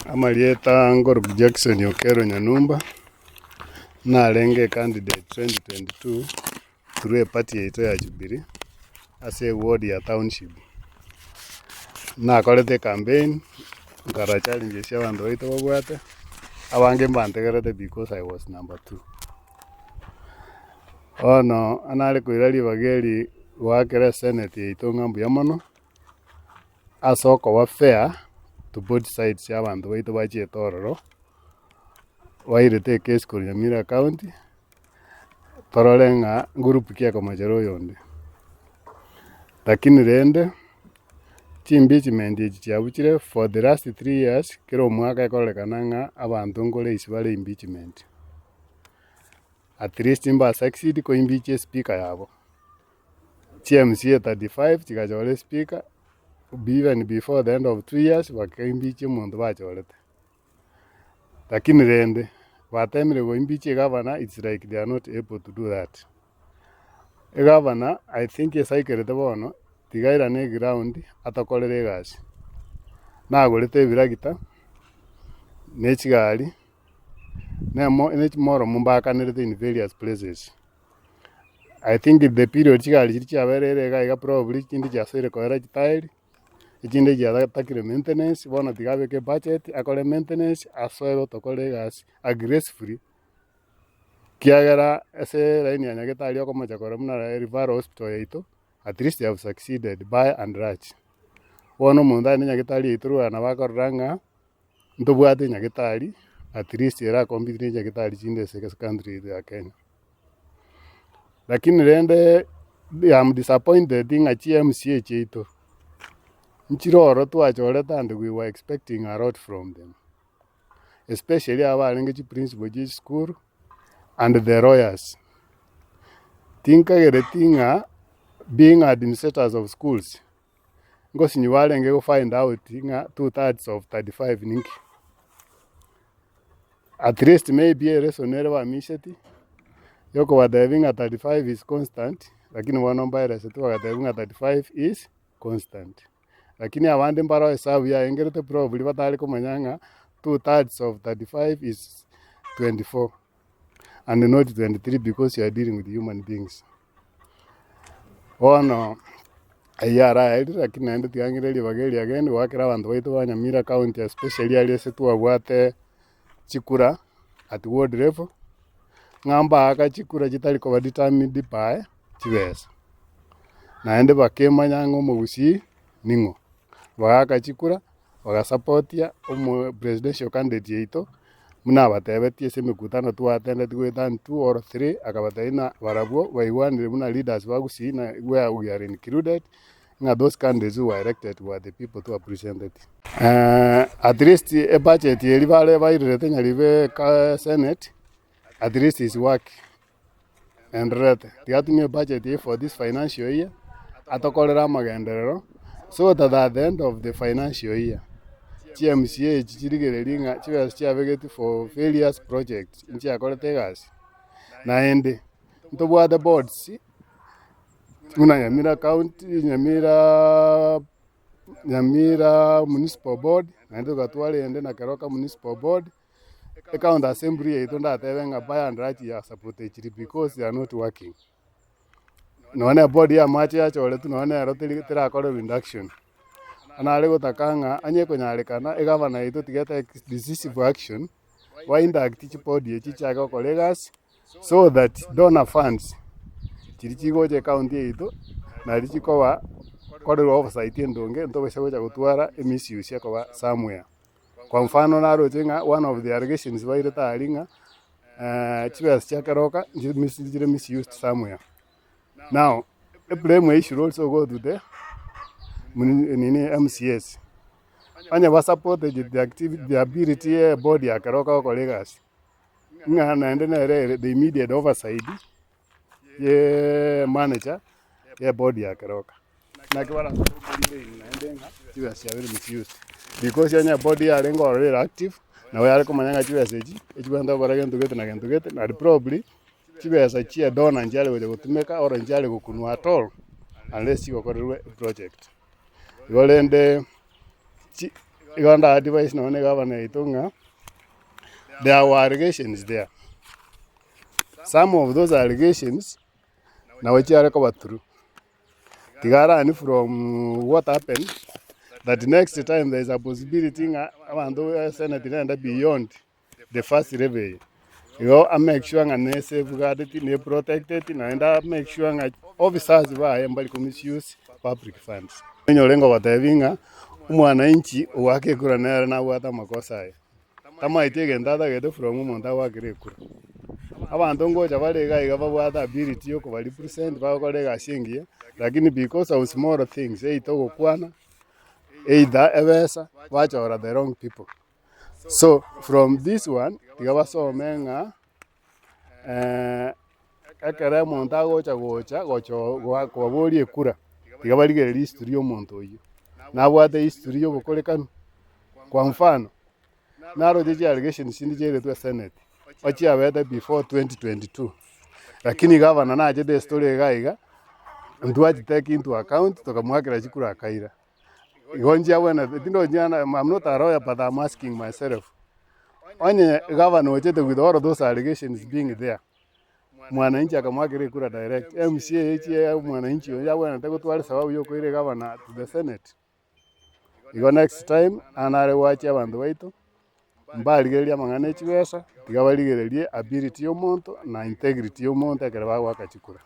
Amarieta nkorokwa Jackson Okello Nyanumba, narenge ecandidate 2022 through eparty yaito ya Jubilee ase eward ya township. Nakorete ecampaign, nkarora challenges chia abanto baito babwate, abange mbantegerete because I was number two. Bono nare koira ribaga eri goakera esenate yaito ng'a mbuya mono. Ase okoba fair to both sides ya abanto baito bachiete ororo, bairete ekesi korwa Nyamira county, torore ng'a ngurupu ki ekomochera oyonde. Lakini rende, chiimpeachment echi chiabuchire for the last 3 years, kera omwaka ekororekana ng'a abanto nkoraise bare impeachment. At least mba succeed koimpeach espeaker yabo. Chi-MCA 35 chigachora espeaker, even before the end of 2 years bakaimpeach omonto bachorete. Lakini rende, batemire goimpeach egavana it's like they are not able to do that. Egavana I think esaikerete bono, tiga airane eground atokorere egasi. Nagorete ebiragita, na echigari, na emo na echimoromu mbakanerete in various places. I think the period chigari chiria chiabereire iga iga probably chinde chiasoire koera chitairi, echinde chiatakire maintenance, bono tiga abeke ebudget akore maintenance asoe gotokora egasi aggressively, kiagera ase line ya nyagetari okomocha korora buna referral hospital yaito, at least they have succeeded by and large. Bono omonto aye na nyagetari yaito rwena nabo akorora ng'a ntobwate nyagetari at least era compete ne nyagetari chinde ase ecountry yaito ya Kenya. Lakini rende I am disappointed ng'a chi MCA chiaito, nchire ororo twachorete and we were expecting a lot from them, especially aba barenge chi principal chia chisukuru and the lawyers. Tinkagereti ng'a being administrators of schools, ngosinyi barenge go find out ng'a 2/3 of 35 ninki. At least maybe ereson ere bamisheti, yokobatebia ng'a 35 is constant, lakini bono mbaereseti bagatebia ng'a 35 is constant. Lakini abande mbaro esabu yaengerete probably batare komanya ng'a 2/3 of 35 is 24 and not 23 because you are dealing with human beings. Bono ayio araerire lakini naende tiga ng'ire ribaga eria again goakera abanto baito ba Nyamira county especially aria ase twabwate chikura at ward level, ng'a mbaaka chikura chitari koba determined by chibesa. Naende bakemanya ng'a omogusii ning'o, bagaaka chikura bagasapotia omo presidential candidate yaito, buna abatebetie ase emekutano twatendeti goeta two or three, akabatebia ng'a barabwo baigwanire buna leaders ba gusii na where we are included, ng'a those candidates who were elected were the people who are presented. At least ebudget eria bare bairerete nyaribe ka senate, at least is work endererete. Tiga atumie ebudget eye for this financial year, atokorere amagenderero, so that at the end of the financial year, chi MCA echi chirigererie ng'a chibesa chiabegetwe for various projects nchiakorete egasi. Naende, ntobwate boards buna Nyamira county, Nyamira Nyamira municipal board, naende togatwara eyende na Keroka municipal board, ecounty assembly yaito ndatebe ng'a by and large yasapotechiri because they are not working. Nonya na eboard ya amache yachoretwe nonya nero teri terakorerwa induction. Nare gotaka ng'a onye ekonyarekana egavana yaito tiga etake decisive action, ba induct chiboard echi chichake gokora egasi so that donor funds chiria chigocha ecounty yaito nari chikoba korerwa oversight endonge ntobasa gocha gotwara emisuse ekoba somewhere. Kwa mfano naroche ng'a one of the allegations bairete aria ng'a chibesa chia keroka nchire misused somewhere. Now, eblame eye should also go to the nini MCAs. Onye ba supported the activity the ability ya eboard ya keroka gokora egasi, ng'a naende nere ere the immediate oversight ye manager ya eboard ya keroka. Naki barasupporte naende ng'a chibesa chiabeire misused. Because onye eboard yarenge ororo ere active, nabo yare komanya ng'a chibesa echi, echibwenerete gokora gento gete na gento gete, naende probably chibesa chia donor nchiare gocha gotumeka or nchiare gokunwa at all unless chigokorerwe eproject. Igo rende chi. Igo nda advise nonye na egavana yaito ng'a there were allegations there. Some of those allegations nabo chiare koba true. Tiga learn from what happened that next time there is a possibility ng'a abanto ba senate nende beyond the first level eye. Igo a make sure ng'a ne safeguarded, ne protected naende a make sure ng'a officers baye mbari ko misuse public funds. Onyore ngogotebi ng'a omwananchi ogoaka ekura nere nabwate amakosa aye. Tamaeti egento atagete from omonto agoakera ekura. Abanto ngocha bare iga iga babwate ability ya okoba represent bagokora egasi engiya, lakini because of small things either ogokwana, either ebesa, bachora the wrong people. So from this one, tiga basome ng'a ekero omonto agocha gocha gocho goa kobaboria ekura, tiga barigererie history ya omonto oyio. Nabwate history ya obokorekanu, kwa mfano, naroche chi allegations chinde chiaretwe senate, ochiabete before 2022, lakini gavana nachete estory iga iga, ntwachi take into account tokamoakera chikura akaira. Igo nchiabwenerete, tindonchi I'm not a lawyer but I'm asking myself, onye gavana ochete with all those allegations being there, mwananchi akamoakera ekura direct, MCA echie mwananchi oyo yabwenerete gotwara esababu ya okoira egavana to the senate? Igo next time, aa nare goachia abanto baito, mbarigererie amang'ana ya chibesa, tiga barigererie ability ya omonto na integrity ya omonto ekero bagoaka chikura.